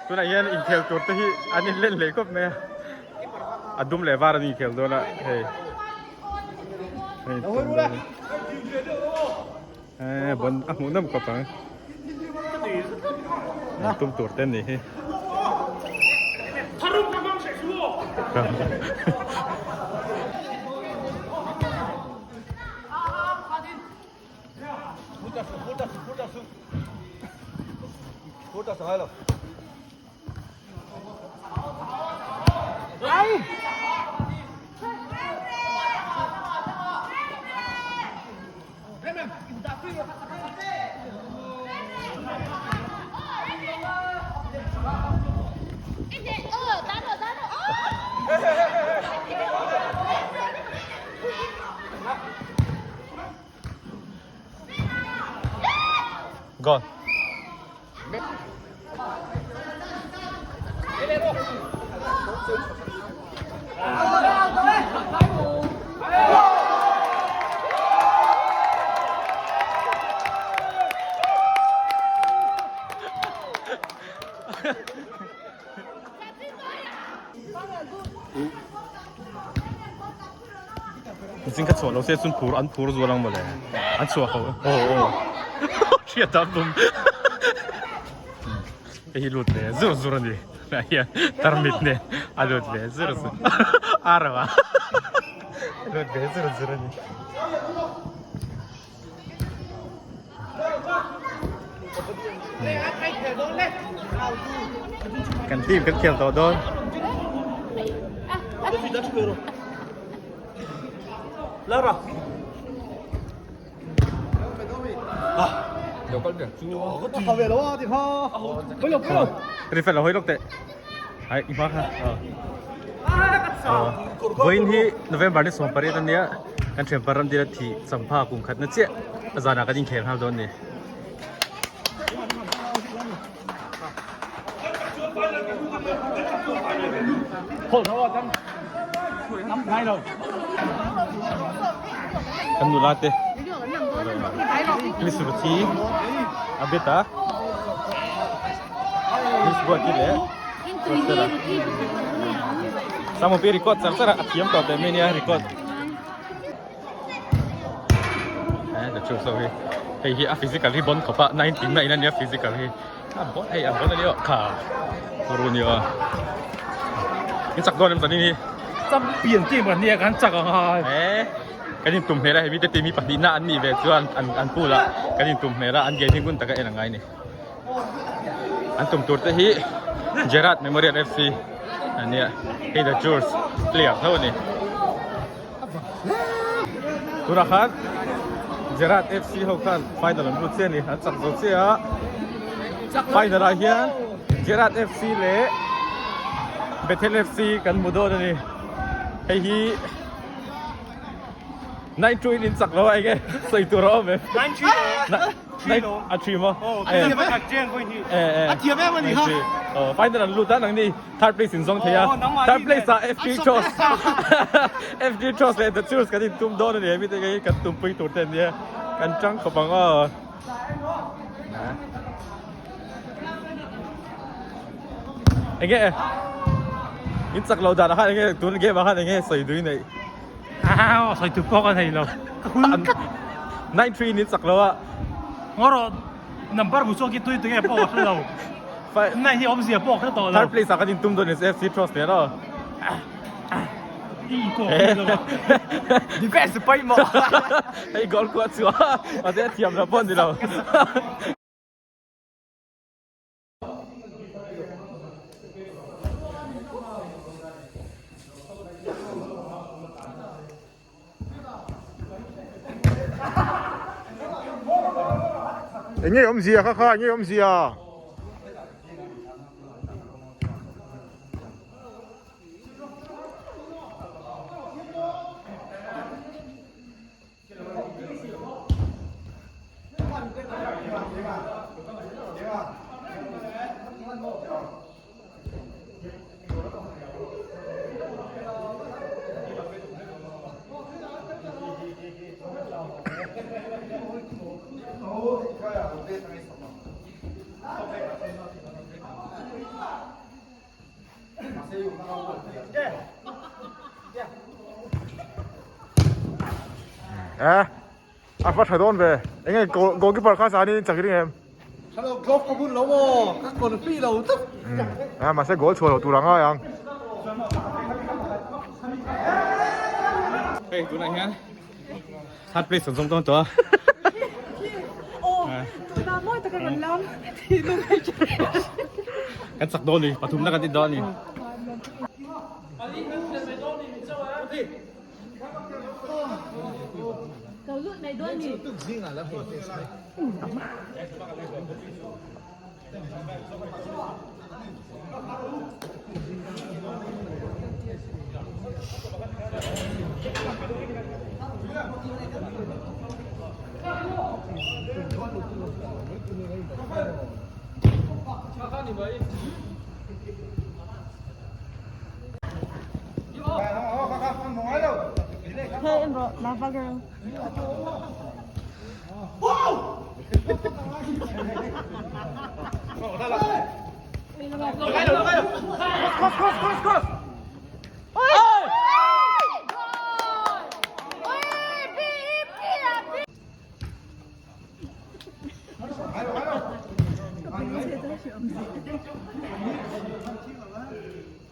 Tunah hian inkhel tur te hi an inlen hlei khawp mai a. A dum leh var an inkhel dawn a hei. Hei tum dawn a. Eh bon a hmuh nawm khawp ang. An tum tur te ni hi. Goal. Zing ka chhuah lo se chun phur an phur zual ang mawle an chhuah ho aw aw hriat a bum hei hi lut ve zur zur a ni ah hian tarmit nen a lut ve zur zur a reuh a lut ve zur zur a ni. Kan team kan khel tawh dawn. Lara. Referee lo hawi lawk teh. Hai i hma kha. Vawiin hi November ni 18 ania kan thianpa Ramdira thih champha kum khatna chiah a zanah kan inkhel nghal dawn a ni. Kan nula te Miss Ruthi a bet a Miss Ruati leh Ruatfela Samupi record char char a a thiam tawh teh mai nia record. Eh the chu so hi hei hi a physical hi bon khawp a 99 a nia physical hi a bon hei a bon a nia kha ru nia in chak dawn em zanin hi champion team kan nia kan chak ang a eh kan in tum hmel a hemi te team hi pahnih na an nih ve chuan an an pool ah kan in tum hmel a an game hi ngun taka en a ngai ni an tum tur te hi Gerard Memorial FC ania hei the Jurs player tho a ni. Tunah khan Gerard FC ho khan final an lut chiah a ni an chak zo chiah a final ah hian Gerard FC leh Bethel FC kan hmu dawn a ni hei hi 9-2 in in chak lo a enge sawi tur a awm em 9-3 9 a 3 maw a thiam em a ni kha final an lut a nangni Third place in zawng thei a. Third place ah FG Cross. FG Cross leh The Church kan intum dawn a ni. Hemi te hi kan tumpui tur te an nia. Kan tang khawp ang aw. Enge in chak lo dan ah khan enge tun game ah khan enge sawi dui nei. Aw sawi tu pawh ka nei lo. 9-3 in chak lo a. Ngawrawh Number bu chuan khi tui tunge pawh ka hre lo. Nai hi awmzia pawh ka hre tawh lo. Third place ah kan intum dawn FC Trust nen aw. I ko khi lo. Defense pawimawh. Hei goal kua chu a mahse a thiam lo pawh ni lo. Enge awmzia kha kha enge awmzia. Eh a va tha dawn ve enge goalkeeper kha sa ni chak ring em Hello glove ka bun lo maw ka confi lo tlat a mahse goal chhuah loh tur a ngai ang. Hei tunah hian third place kan zawng dawn tawh a. Kan chak dawn ni pathumna kan ti dawn ni.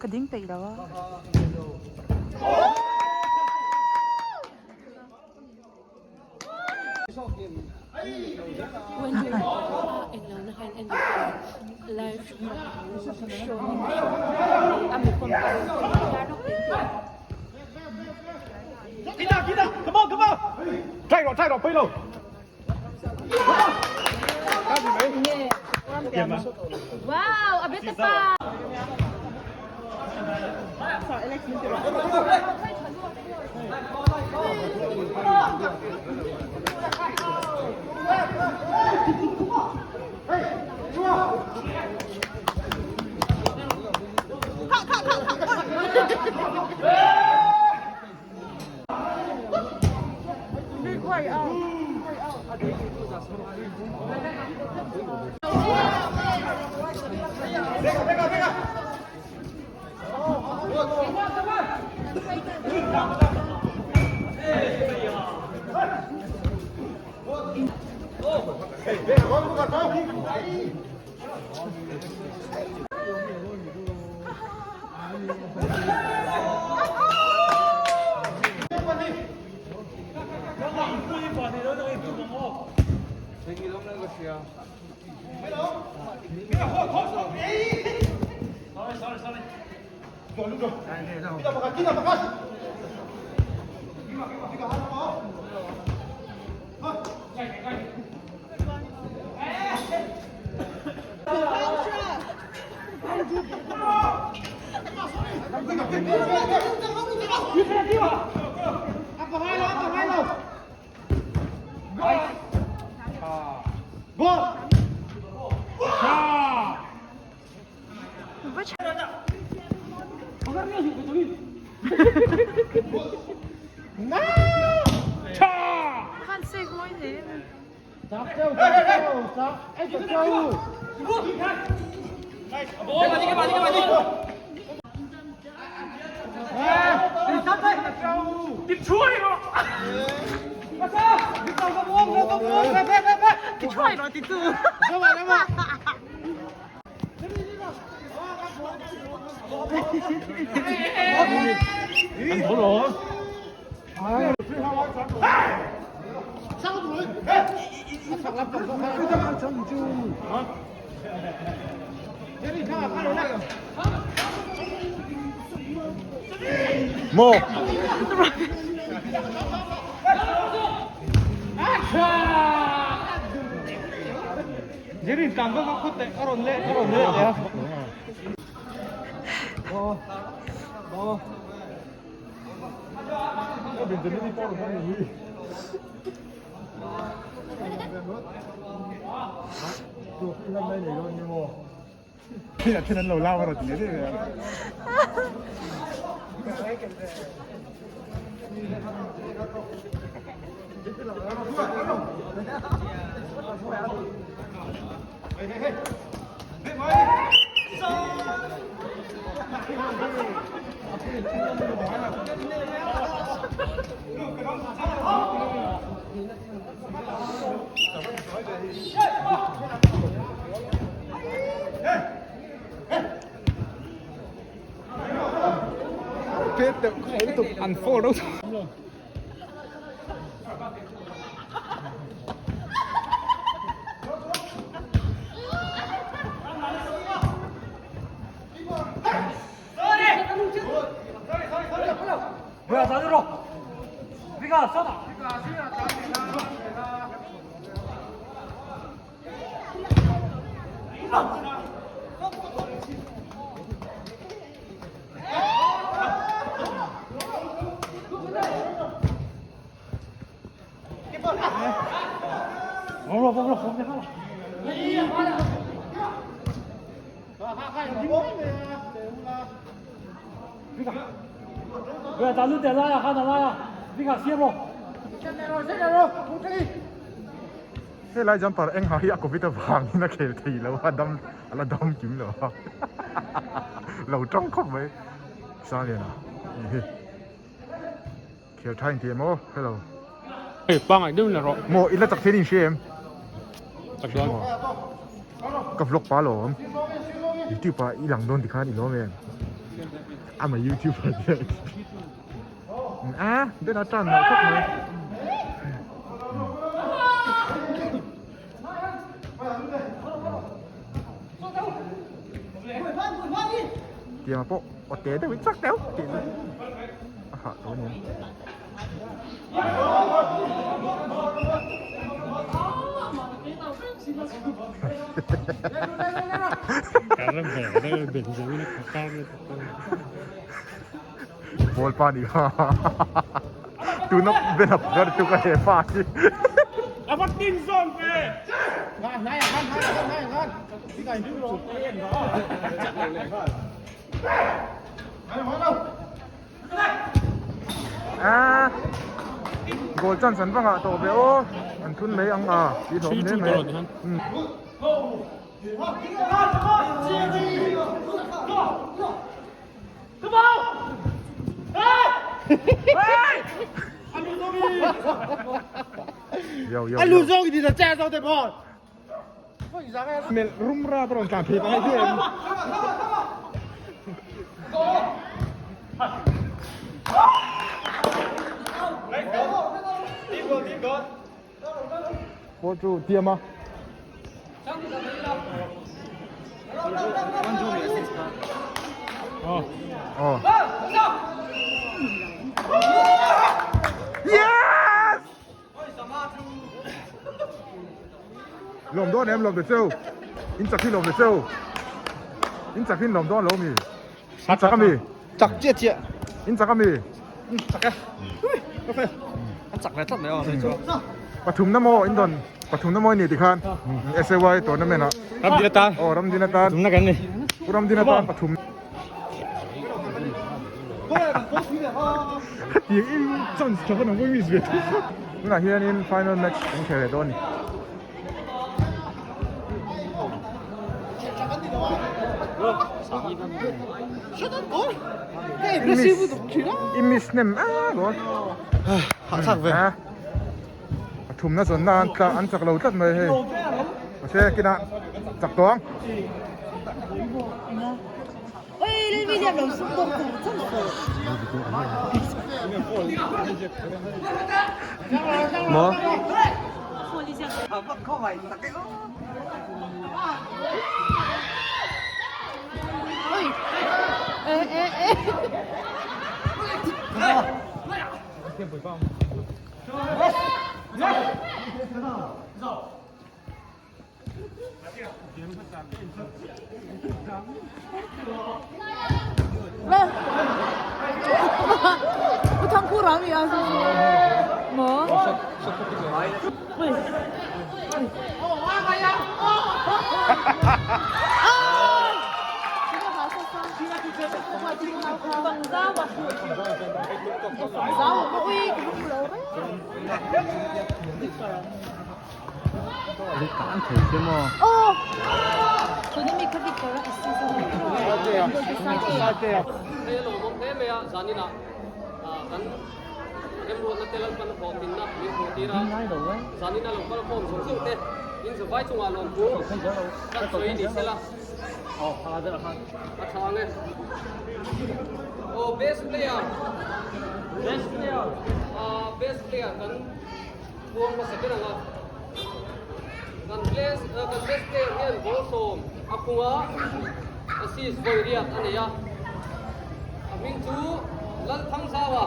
Ka ding peih lo a. Wow, a bit pa. Maw? Helai jumper eng ha hi a covid avangin a khel thei lo a dam a la dam kim lo a lo tawng khawp mai Sangliana ni hi khel tha inti em aw hello Hei pangai deuh la rawh maw i la chak thein in hria em chak dawn ka vlog pa lawm youtube ah i lang dawn tikhan i lawm em ama youtuber A ben a tan loh khawp mai. Tiang pawh aw te deuh in chak deuh tih chu a hah tawh a ni. Ball pa ni kha tuna ben a phar chu ka he pa hi A va tin zawn ve. A goal chance an va ngah tawh ve aw an thun mai ang a tih hlawm hle mai. A lu zawng in a che zo te pawh. Mel rum ra rawn tlan phei pangai hian. Ball chu tiam a. Oh. Yes! Lawm dawn em lawm te cheu. In chak hi lawm te cheu. In chak hin lawm dawn lo mi. In chak ami. Chak chiah chiah. In chak ami. Chak e. An chak ve tlat mai aw hei chu. Pathum na maw in dawn pathum na maw ni tikhan SAY tournament ah. Ramdin atan. Aw Ramdin atan. Pathum na kan ni. Pu Ramdin atan pathum. Hetiang in chance tha khan ang miss ve thei. Tunah hianin final match kan khel leh dawn a ni. I miss hnem a goal. Hah thlak ve. A thumna zawnna an tla an chak lo tlat mai hei. Mahse kinah chak tawh ang. Maw? Remruatna te Lalpan a hlawhtlinna min hmuh tir a, zanin a lo kal khawm zawng zawng te in zavai chungah lawmthu kan sawi ni sela a tha ang e. Aw best player best player ah best player kan puang hmasa ber ang a, kan best kan best player hian ball sawm a khung a, assist vawi riat a nei a. A hming chu Lalthangzaua.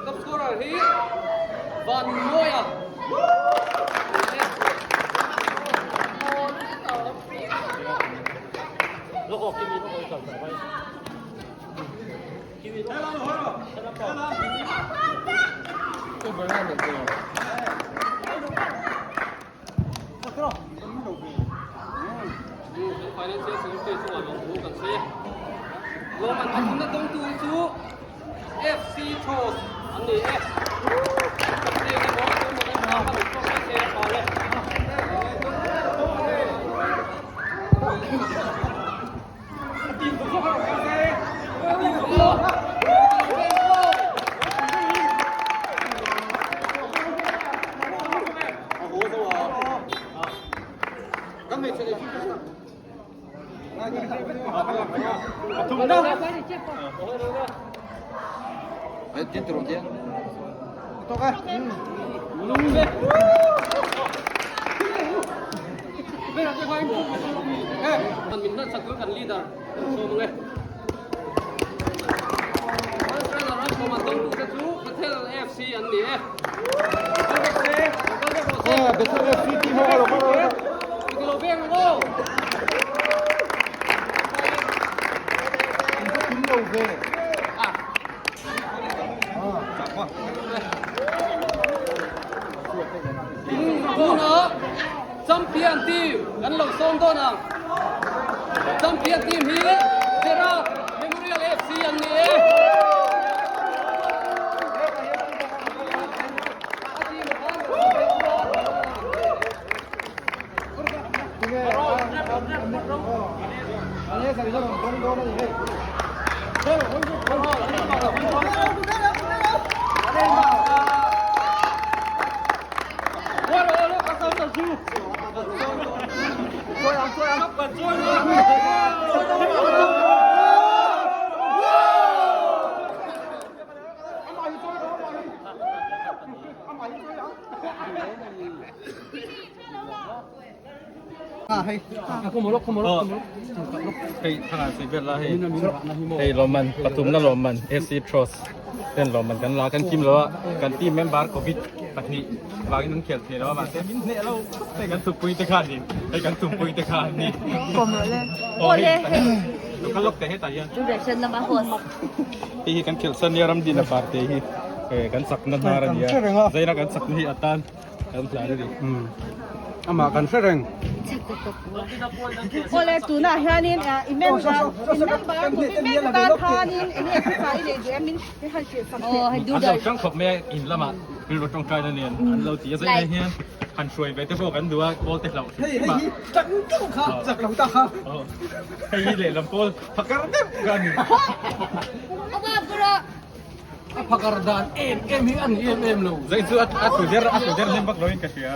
Top scorer hi Vanmawia. Financial Secretary chungah lawmthu kan sawi a. Lawmman pathumna dawngtu hi chu FC Throws an ni e. Captain emaw tuemaw kan hma kha lo chhuak mai se a tha le. Min hlan sak tur kan leader kan sawm ang e. First runner up Sawman Dawngtu te chu Bethel FC an ni e. Kal vek rawh se. Bethel FC team ho a lo kal rawh. Dik lo veng ang aw. Kim lo ve. Tunah champion team kan lo sawm dawn ang. Champion team hi Gerard Memorial FC an ni e. Hei thanga sei vel la hei hei lawmman pathumna lawmman FC Throws ten lawmman kan la kan kim lo a kan team member covid pahnih vangin an khel thei lo a mahse min hneh lo hei kan tumpui te kha a ni hei kan tumpui te kha a ni aw hei kan lawk teh hetah hian hei hi kan khelh san nia ramdina parte hi kan chakna hnar a ni a zaina kan chakna hi atan Kan hlan a ni. Amah kan hre reng. Awle tunah hianin i member i member committee member tan khanin enge thuchah i neih duh em min han hrilh sak teh. An lo tang khawp mai a in lamah rilru tawngtai na nen an lo ti a zai hian han hruai ve te pawh kan duh a kawl te hlauh hrim hrim a. Hei hi chak deuh kha chak lo ta kha. Hei hi lehlam pawl phakar deuh kha a ni. A phakar dan em em hi a ni em em lo. Zai chu a tlu der a tlu der hnem vak lo in ka hria.